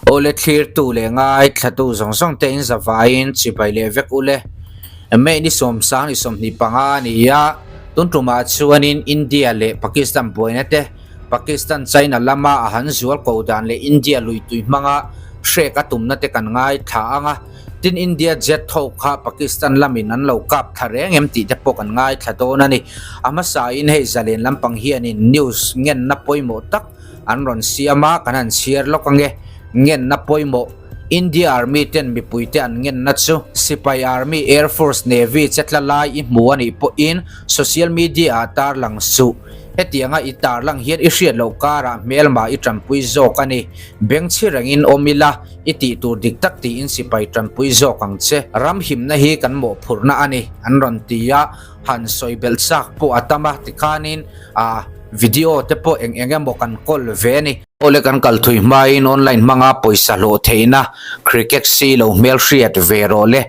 Awle thlirtu leh ngaithlatu zawng zawng te in zavaiin chibai leh vek ule. May ni sawmsang ni 25 a ni a, tun tumah chuanin India leh Pakistan buaina te Pakistan China lama a han zual ko dan leh India lui tui hmanga hrek a tumna te kan ngaithla ang a, tin India jet tho kha Pakistan lamin an lo kap thla reng em tih te pawh kan ngaithla dawn a ni. A hmasain hei zalen lampang hianin news ngenna pawimawh tak an rawn siam a, kan han chhiar lawk ange. Ngenna pawimawh, India Army ten mipuite an ngenna chu Sipai Army, Air Force, Navy che tla lai i hmu a nih pawhin social media ah tarlang suh. Hetianga i tarlang hian i hriat loh karah hmelma i tanpui zawk a ni. Bengchhi rengin awm ila, i tih tur dik tak tiin sipai tanpui zawk ang che. Ram himna hi kan mawhphurhna a ni, an rawn ti a. Han sawi belh chak pawh a tam a, tikhanin ah video te pawh eng eng emaw kan kawl ve a ni. Awle kan kal thui hmain online hmanga pawisa hlawh theihna cricket si lo hmel hriat ve rawh le.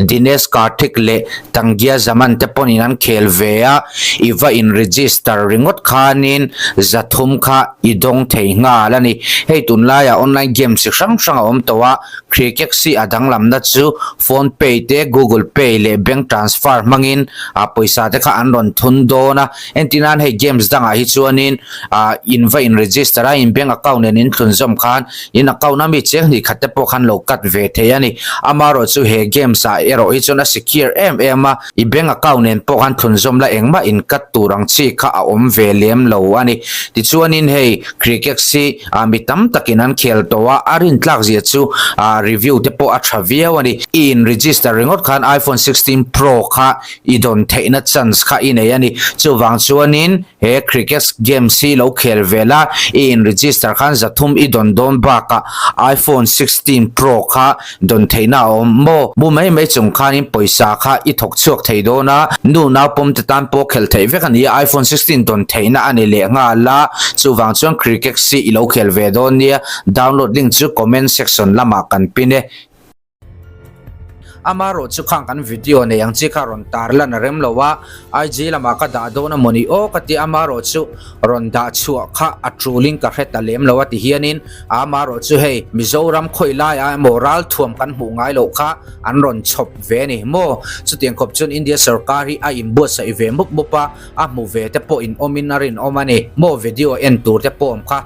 Dinesh Karthik leh Tangya Zaman te pawhin an khel ve a, i va in register ringawt khanin 300 kha i dawng thei nghal a ni. Hei tunlaiah online game chi hrang hrang a awm tawh a, Cricket si a danglamna chu phone pay te, google pay leh bank transfer hmangin ah pawisa te kha an rawn thun dawn a. Entirnan hei games dangah hi chuanin ah in va in register a, in bank account nen in thlunzawm khan in account a mi cheng hnih khat te pawh khan lo cut ve thei a ni. Amaherawh chu he games ah erawh hi chuan a secure em em a, i bank account nen pawh khan thlunzawm la engmah in cut tur ang chi kha a awm ve lem lo a ni. Tichuanin hei cricket si Ah mi tam takin an khel tawh a, a rintlak zia chu ah review te pawh a tha viau a ni. I in register ringawt khan iPhone 16 Pro kha i dawn theihna chance kha i nei a ni. Chuvang chuanin he cricket games hi lo khel ve la, i in register khan 300 i dawn dawn bakah iPhone 16 Pro kha Dawn theihna a awm maw? Mu mai mai chung khanin pawisa kha i thawk chhuak thei dawn a, nu nau pawm te tan pawh khelh theih vek a ni a, iPhone 16 dawn theihna a ni leh nghal a, chuvang chuan Cricket si i lo khel ve dawn nia, download link chu comment section lamah kan pin e. Amarawh chu khang kan video nei ang chi kha rawn tar lan a rem lo a, IG lamah ka dah dawn a mawni aw ka ti a, amarawh chu rawn dah chhuah kha a tulin ka hre ta lem lo a ti hianin Amarawh chu hei Mizoram khawi laiah emaw ralthuam kan hmuh ngai loh kha an rawn chhawp ve a ni maw? Chutiang khawp chuan India sorkar hi a inbuatsaih ve mup mup a, a hmu ve te pawh in awmin a rinawm a ni maw? Video en tur te pawh awm kha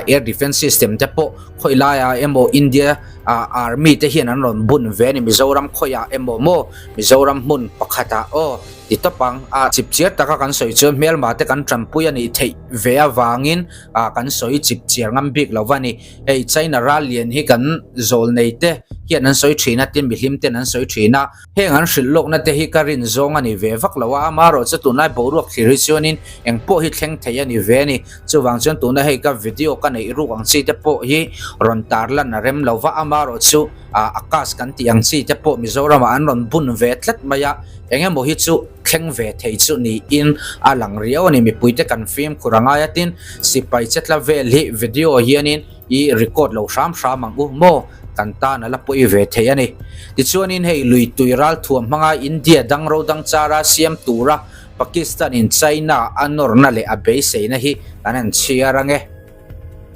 Air Defence System te pawh khawi laiah emaw India Army te hian an rawn bun ve a ni Mizoram khawiah emaw maw? Mizoram hmun pakhatah aw ti tawp ang a, chipchiar taka kan sawi chuan hmelma te kan tanpui a nih theih ve avangin ah kan sawi chip chiar ngam bik lo va ni. Hei China ral lian hi kan zawl nei te hian an sawi thin a, tin mihlim ten an sawi thin a. Heng an hrilh lawkna te hi ka rin zawng a ni ve vak lo a, amaherawh chu tunlai boruak thlir hi chuanin eng pawh hi thleng thei a ni ve a ni. Chuvang chuan tuna hei ka video ka neih ruk ang chi te pawh hi rawn tar lan a rem lo va, amaherawh chu ah Akash kan tih ang chi te pawh Mizoramah an rawn bun ve tlat mai a, eng emaw hi chu thleng ve thei chu niin a lang riau a ni. Mipuite kan fimkhur a ngai a, tin sipai che tla vel hi video hianin i record lo hram hram ang u maw kan tan a la pawi ve thei a ni. Tichuanin hei lui tui ralthuam hmanga India dang ro dang chara siam tura Pakistan in China a nawrna leh a beiseina hi kan han chhiar ange.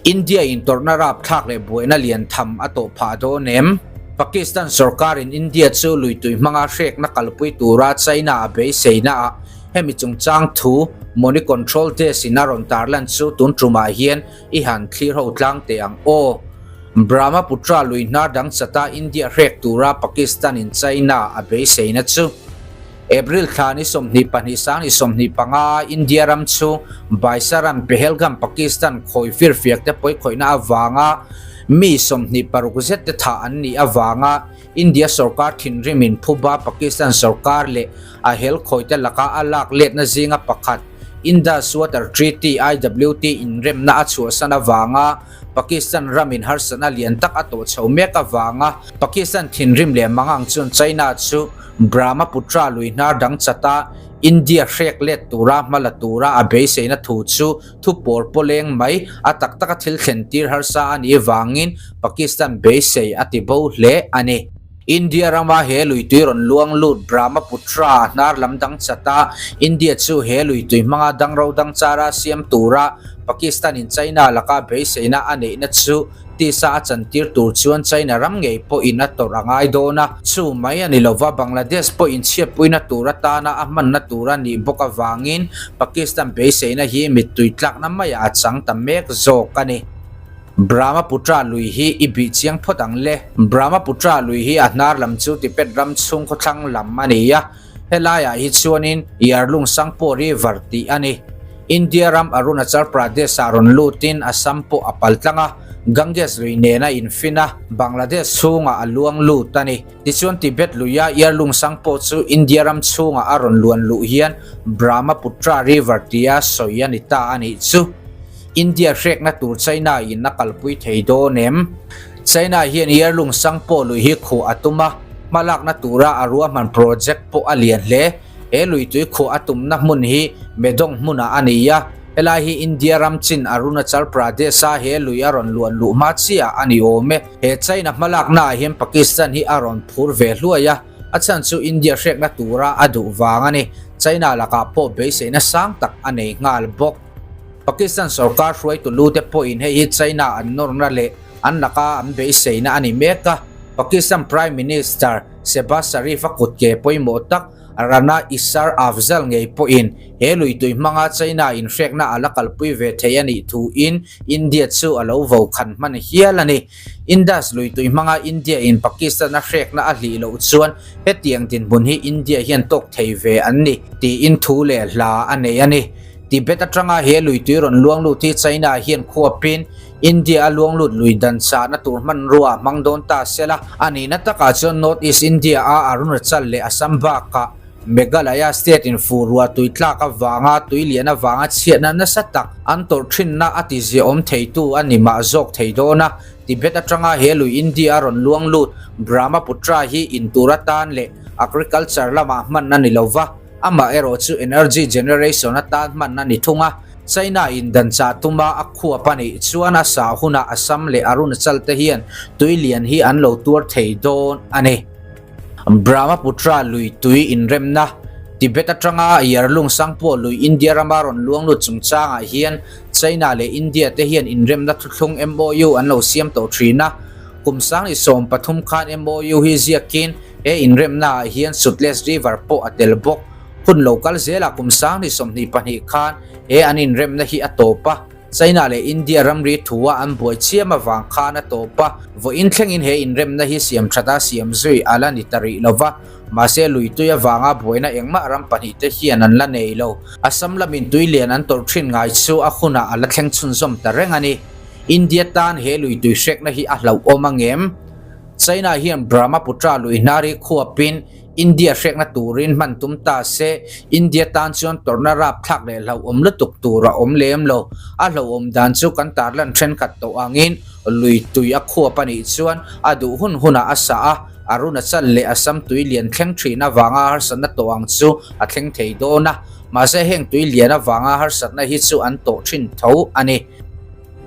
India in tawrhna rapthlak leh buaina lian tham a tawh phah dawn em? Pakistan sorkarin India chu luitui hmanga hrekna kalpui tura China a beiseina ah hemi chungchang thu Money Control Desk in a rawn tarlan chu tun tumah hian i han thlir ho tlang teh ang aw. Brahmaputra lui hnar dang chata India hrek tura Pakistan in China a beiseina chu April thla ni 22 sang ni 25 India ram chu Baisaran Pahalgam Pakistan khawi firfiak te pawi khawihna avanga mi 26 zet te thah an nih avanga India sorkar thinrim in phuba Pakistan sorkar leh a hel khawi te laka a lak letna zinga pakhat Indus Water Treaty IWT inremna a chhuahsan avanga Pakistan ramin harsatna lian tak a tawh chho mek avanga Pakistan thinrim leh mangang chuan China chu Brahmaputra lui hnar dang chata India hrek let tura hma la tura a beiseina thu chu thu pawr pawleng mai a tak taka thil thlen tir harsa a nih vangin Pakistan beisei a ti bo hle a ni. India rama he luitui rawn luang lut Brahmaputra hnar lam dang chat a, India chu he luitui hmanga dangro dang chara siam tura Pakistan-in China laka beiseina a neihna chu tisa a chantir tur chuan China ram ngei pawhin a tawrh a ngai dawn a. Chu mai a ni lova, Bangladesh pawhin chhiatpuina tur atana a hmanna tur a nih bawk avangin Pakistan beiseina hi mittui tlakna maiah a chang ta mek zawk a ni. Brahmaputra lui hi i bih chiang phawt ang le. Brahmaputra lui hi a hnar lam chu Tibet ram chhung khawthlang lam a ni a, helaiah hi chuanin Yarlung Sangpo River tih a ni. India ram Arunachal Pradesh-ah rawn lutin Assam pawh a pal tlang a, Ganges lui nen a infin a, Bangladesh chhungah a luang lut a ni. Tichuan Tibet luia Yarlung Sangpo chu India ram chhungah a rawn luan luh hian Brahmaputra River tia sawi a ni ta a nih chu. India hrekna tur China in a kalpui thei dawn em? China hian Yarlung Sangpo lui hi khuh a tum a, hmalakna tura a ruahman project pawh a lian hle. He lui tui khuh a tumna hmun hi Medong hmunah a ni a, helai hi India ram chin Arunachal Pradesh-a he lui a rawn luan luh hma chiah a ni awm e. He China hmalakna ah hian Pakistan hi a rawn phur ve hluai a, a chhan chu India hrekna tura a duh vang a ni. China lakah pawh beiseina sang tak a nei nghal bawk. Pakistan sorkar hruaitu lu te pawhin hei hi China an nawrna leh an laka an beiseina a ni mek a, Pakistan Prime Minister Shehbaz Sharif a kut ke pawimawh tak Rana Isar Afzal ngei pawhin he lui tui hmanga China inhrekna a la kalpui ve thei a nih thuin India chu a lo vo khan hman hial a ni. Indus lui tui hmanga India in Pakistan a hrekna a hlih loh chuan hetiang dinhmun hi India hian tawk thei ve an ni tiin thu leh hla a nei a ni. Tibet atanga he lui tui rawn luang lut hi China hian khuapin India a luang lut lui dan chahna tur hmanrua a hmang dawn ta se la, a nihna takah chuan North East India a Arunachal leh Assam bakah Meghalaya state in fuh ruah tui tlak avanga tui lian avanga chhiatna nasa tak an tawrh thinna a ti ziaawm theitu a ni mah zawk thei dawn a. Tibet atanga he lui India a rawn luang lut Brahmaputra hi in tur atan leh agriculture lamah hman a ni lova, Amah erawh chu energy generation atan hman a ni thung a, China in dan chah tuma a khuap a nih chuan a sah hunah Assam leh Arunachal te hian tui lian hi an lo tuar thei dawn a ni. Brahmaputra lui tui inremna, Tibet atanga Yarlung Sangpo lui India rama rawn luang lut chungchangah hian China leh India te hian inremna thuthlung MOU an lo siam tawh thin a, kum 2013 khan MOU hi ziakin He inremnaah hian Sutlej River pawh a tel bawk. Hun lo kal zelah kum 2022 khan he an inremna hi a tawp a, China leh India ramri thua an buai chiam avang khan a tawp a, vawiin thlengin he inremna hi siam that a siam zui a la ni ta rih lo va, mahse luitui avanga buaina engmah ram pahnihte hian an la nei lo. Assam lamin tui lian an tawrh thin ngai chu a hunah a la thleng chhunzawm ta reng a ni. India tan he luitui hrekna hi a hlauhawm angem? China hian Brahmaputra lui hnari khuapin India hrekna turin hman tum ta se, India tan chuan tawrhna rapthlak leh hlauhawm lutuk tur a awm lem lo. A hlauhawm dan chu kan tarlan thenkhat tawh angin lui tui a khuap a nih chuan a duh hun hunah a sah a, Arunachal leh Assam tui lian thleng thin avanga harsatna tawh ang chu a thleng thei dawn a, mahse heng tui lian avanga harsatna hi chu an tawh thin tho a ni.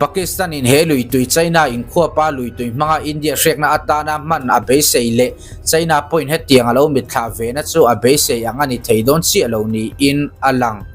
Pakistan in he lui tui China in khuapa lui tui hmanga India hrekna atana hman a beisei leh China pawhin hetiang a lo mitthlah vena chu a beisei ang a ni thei dawn chiah lo niin a lang.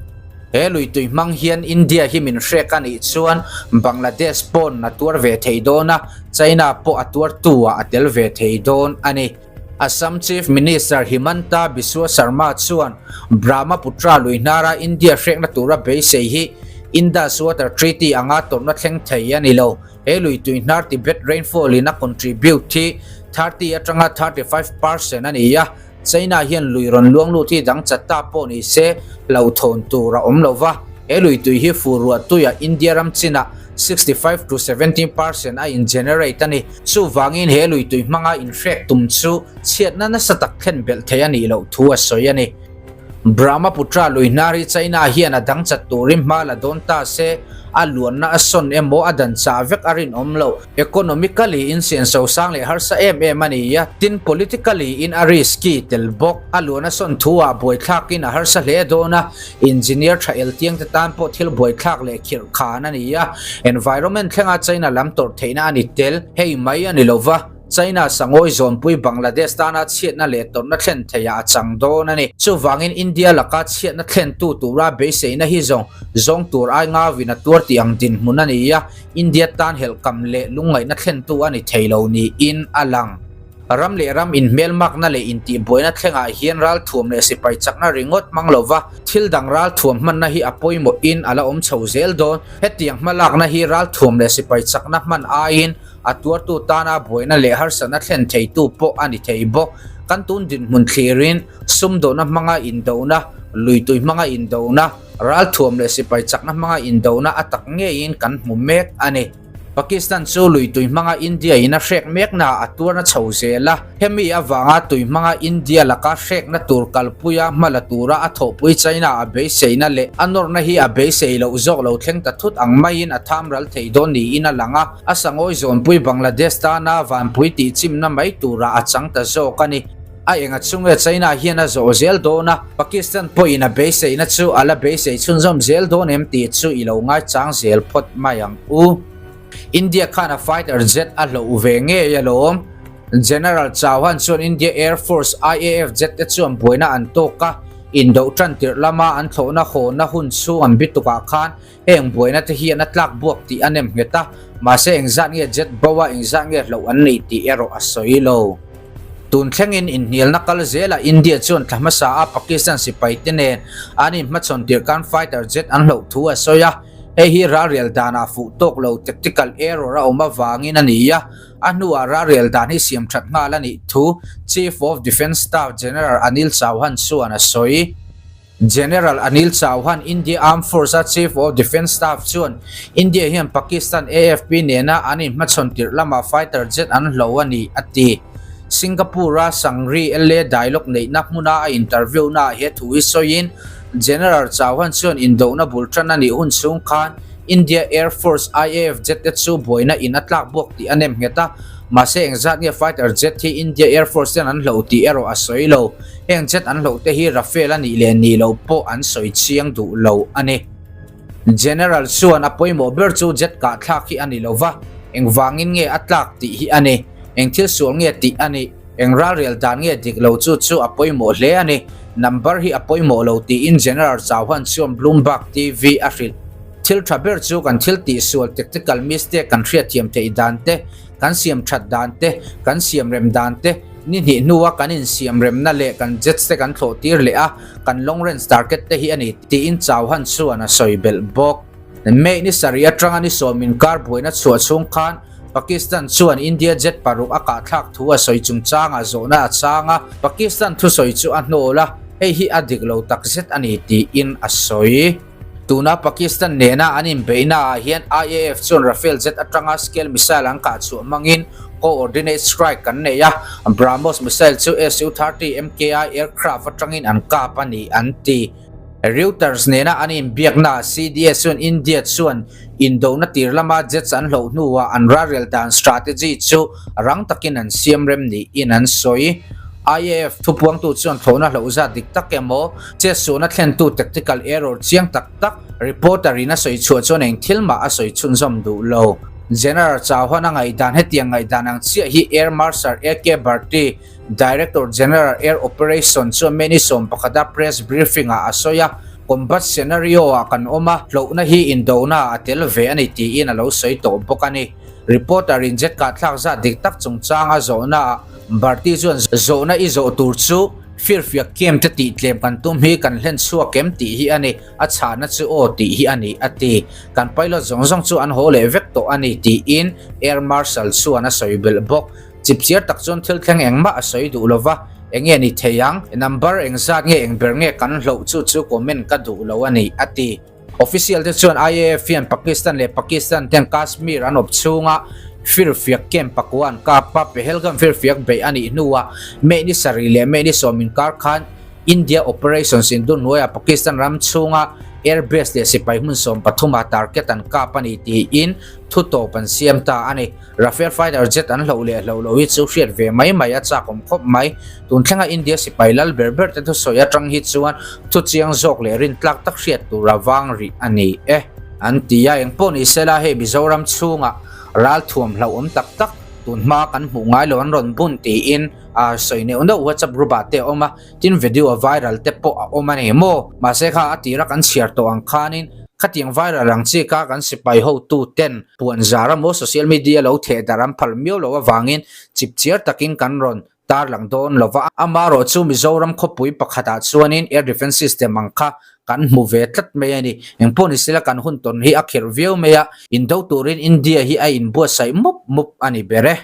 He lui tui hmang hian India hi min hrek a nih chuan Bangladesh pawn a tuar ve thei dawn a, China pawh a tuartu ah a tel ve thei dawn a ni. Assam Chief Minister Himanta Biswa Sarma chuan Brahmaputra lui hnara India hrekna tura beisei hi Indus Water Treaty anga tawrhna thleng thei a ni lo. He lui tui hnar Tibet rainfall in a contribute hi 30 atanga 35 percent a ni a, China hian lui rawn luang lut hi dang chat ta pawh ni se hlauhthawn tur a awm lo va. He lui tui hi fur ruah tuiah India ram chinah 65 to 70 percent a in generate a ni. Chuvangin he lui tui hmanga inhrek tum chu chhiatna nasa tak thlen belh thei a nih loh thu a sawi a ni. Brahmaputra lui hnar hi China hian a dang chat turin hma la dawn ta se, a luanna a sawn emaw a dan chah vek a rinawm loh. Economically in senso sang leh harsa em em a ni a, tin politically in a risky tel bawk. A luan a sawn thu ah buaithlakin a harsa hle dawn a, Engineer tha eltiang te tan pawh thil buaithlak leh khirh khan a ni a, environment thlenga China lam tawrh theihna a ni tel. Hei mai a ni lova, China sangawi zawnpui Bangladesh tana chhiatna leh tawrhna thlen theiah a chang dawn a ni. Chuvangin India laka chhiatna thlentu tura beiseina hi zawng zawng tur ai ngauin a tuar tih ang dinhmun a ni a, India tan helhkam leh lungngaihna thlentu a ni thei lo niin a lang. Ram leh ram inhmelmakna leh intihbuaina thlengah hian ralthuam leh sipai chakna ringawt hmang lova thil dang ralthuam hmanna hi a pawimawhin a la awm chho zel dawn. Hetiang hmalakna hi ralthuam leh sipai chakna hman aiin a tuartu tana buaina leh harsatna thlen theitu pawh a ni thei bawk. Kan tun dinhmun thlirin sumdawhna hmanga indona, luitui hmanga indona, ralthuam leh sipai chakna hmanga indona a tak ngeiin kan hmu mek a ni. Pakistan chu lui tui hmanga India in a hrek mekna a tuarna chho zel a, hemi avanga tui hmanga India laka hrekna tur kalpuia hma la tura a thawhpui China a beiseina leh a nawrna hi a beisei loh zawk lo thleng ta thut ang maiin a tham ral thei dawn niin a lang a, a sangawi zawnpui Bangladesh tana vanpui tihchimna mai turah a chang ta zawk a ni. A enga chunge China hian a zawh zel dawn a, Pakistan pawhin a beiseina chu a la beisei chhunzawm zel dawn em tih chu i lo ngaichang zel phawt mai ang u. India khan a fighter jet a hloh ve ngei alawm. General Chauhan chuan India Air Force IAF jet te chuan buaina an tawk a, indoh tan tirh lama an thlawhna hawnna hun chhung an bitukah khan heng buaina te hian a tlak buak tih a nem nghet a, mahse engzat nge jet bo a engzat nge hloh an nei tih erawh a sawi lo. Tun thlengin inhnialna kal zelah India chuan thla hmasa a Pakistan sipai te nen an inhmachhawn tirh khan fighter jet an hloh thu a sawi a, hei hi ralrel danah fuh tawk lo tactical error a awm avangin a ni a, a hnuah ralrel dan hi siam that nghal a nih thu Chief of Defence Staff General Anil Chauhan chuan a sawi. General Anil Chauhan, India Armed Force-a Chief of Defence Staff chuan India hian Pakistan AFP nena an inhmachhawn tirh lamah fighter jet an hlo a ni, a ti. Singapore-a Shangri-La Dialogue neihna hmuna a interview-naah he thu hi sawiin General Chauhan chuan indohna bul tan a nih hun chhung khan India Air Force, IAF, jet te chu buaina in a tlak buak tih a nem nghet a, mahse engzat nge fighter jet hi India Air Force ten an hloh tih erawh a sawi lo. Heng jet an hloh te hi Rafale a nih leh nih loh pawh an sawi chiang duh lo a ni. General chuan a pawimawh ber chu jet kah thlak hi a ni lo va, engvangin nge a tlak tih hi a ni, eng thil sual nge tih a nih, eng ralrel dan nge dik lo chu chu a pawimawh hle a ni, number hi a pawimawh lo tiin General Chauhan chuan Bloomberg TV a hrilh. Thil tha ber chu kan thil tihsual tactical mistake kan hriatthiam theih dan te, kan siam that dan te, kan siam rem dan te, ni hnih hnua kan insiam remna leh kan jets te kan thlawh tir leh a, kan long range target te hi a ni, tiin Chauhan chuan a sawi belh bawk. May ni sarih atanga ni sawm inkar buaina chhuah chhung khan Pakistan chuan India jet paruk a kahthlak thu a sawi chungchangah zawhna a chang a, Pakistan thusawi chu a hnawl a, hei hi a dik lo takzet a ni tiin a sawi. Tuna Pakistan nena an inbeihnaah hian IAF chuan Rafale jet atanga Scale missile an kah chhuah hmangin coordinate strike kan nei a, BrahMos missile chu Su-30 MKI aircraft atangin an kap a ni an ti. Reuters nena an inbiaknaah CDS chuan India chuan indona tir lama jets an hloh hnuah an ralrel dan strategy chu rang takin an siam rem niin an sawi. IAF thupuangtu chuan thlawhna hloh zat dik tak emaw, Chetsuahna thlentu tactical error chiang tak tak reporter in a sawi chhuah chuan eng thil mah a sawi chhunzawm duh lo. General Chauhan a ngaihdan hetiang ngaihdan ang chiah hi Air Marshal AK Bharti, Director General Air Operation chuan May ni 11 a press briefing ah a sawi a, Combat scenario ah kan awm a, hlauhna hi indona ah a tel ve a ni tiin a lo sawi tawh bawk a ni. Reporter in jet kahthlak zat dik tak chungchang a zawhna ah Bharti chuan zawhna i zawh tur chu Firfiak kem te tih tlem kan tum hi kan hlen chhuak em tih hi a ni, a chhahna chu aw tih hi a ni a ti. Kan pilot zawng zawng chu an haw leh vek tawh a ni tiin Air Marshal chuan a sawi belh bawk. Chipchiar tak chuan thil thleng engmah a sawi duh lova, enge ni thei ang, number engzat nge engber nge kan hloh chu chu comment ka duh lo a ni a ti. Official te chuan IAF hian Pakistan leh Pakistan ten Kashmir an awp chhunga firfiak camp pakua an kap a, Pahalgam firfiak beih a nih hnuah May ni sarih leh May ni sawm inkar khan India operations indun hnuaiah Pakistan ram chhunga air base leh sipai hmun 13 ah target an kap a ni tiin thu tawp an siam ta a ni. Rafale fighter jet an hloh leh hloh loh hi chu hriat ve mai mai a chak awm khawp mai. Tun thlenga India sipai lal ber ber te thusawi atang hi chuan thu chiang zawk leh rintlak tak hriat tur a vang rih a ni e. An ti a, engpawh ni sela hei Mizoram chhungah ralthuam hlauhawm tak tak. Tun hma kan hmuh ngai lo an rawn bun tiin a sawi neuh neuh WhatsApp group ah te a awm a, tin video viral te pawh a awm a ni maw? Mahse kha a tira kan chhiar tawh ang khanin khatiang viral ang chi kha kan sipai hotu ten puan zar emaw social media lo theh darh an phal miau loh avangin chipchiar takin kan rawn tarlang dawn lo va. Amaherawh chu Mizoram khawpui pakhatah chuanin air defence system ang kha kan hmu ve tlat mai a ni. Engpawh ni sela kan hun tawn hi a khirh viau mai a, indo turin India hi a inbuatsaih mup mup a ni ber e.